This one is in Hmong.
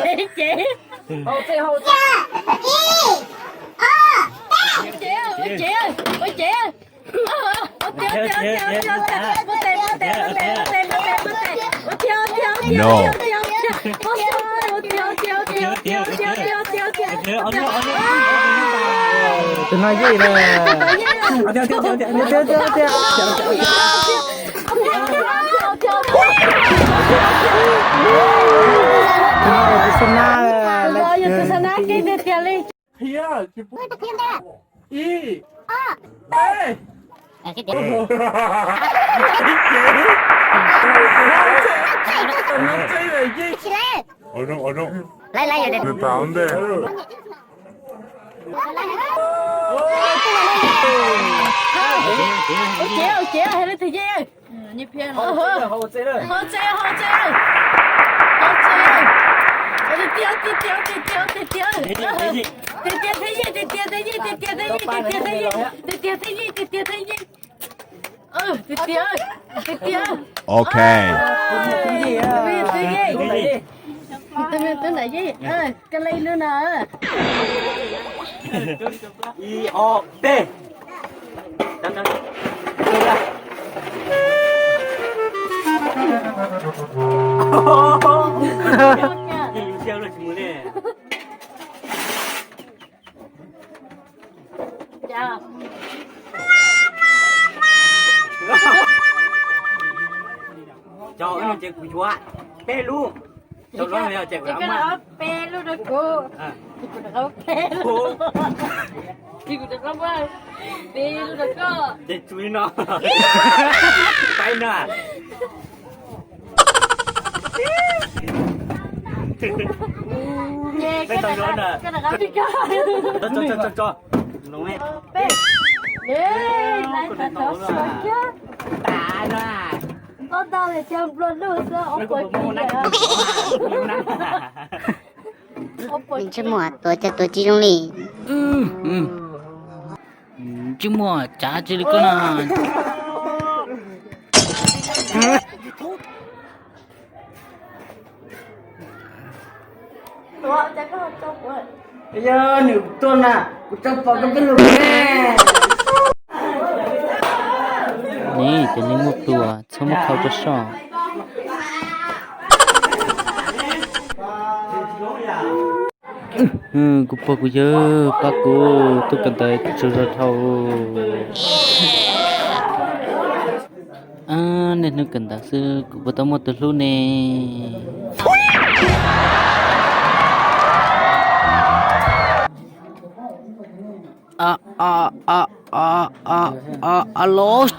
Ces, ces. Ua ces, ua ces. No. Tus no yeej na. Tiag, tiag, tiag, tiag. Tus no yog tus xa nab, yog tus xa nab kev tiag tiag li. Ib, ib. Nws tas ntej. Ua ces, ua ces, hais li tus yeej. Hau tsev, hau tsev, hau tsev. Tiag tiag, tiag tiag, tiag tiag, tiag tiag, tiag tiag, tiag tiag, tiag tiag, tiag tiag, tiag tiag, tiag tiag, tiag tiag, tiag tiag, tiag tiag, tiag tiag, tiag tiag, tiag tiag, tiag tiag, tiag tiag, tiag tiag, tiag tiag. Tiag tiag, tiag tiag. Ok. Tus me twb nram yeej, koj leej lub no. Ib, ob, peb. Cov no ces kuv yuav peb lub. Cov no ces kuv yuav peb lub rau kuv. Kuv rov qab peb lub. Ces kuv rov qab muab peb lub rau koj. Ces tsuas li no. Peb no. Peb tau yuav na. Tso, tso, tso, tso. Ntsej muag tuav cov tuav tsis zoo li. Ntsej muag cav tsis li koj na. Yog nws tuaj na, kuv tso pom koj peb lug ne. Ne, cov neeg muaj pluas txhob muab khau rau soj. Kuv pog kuv yawg pab kuv tuaj kawm ntawv tsaug zog dhau. Niaj hnub kawm ntawv xwb kuv puas tau muaj tus hlub ne. A los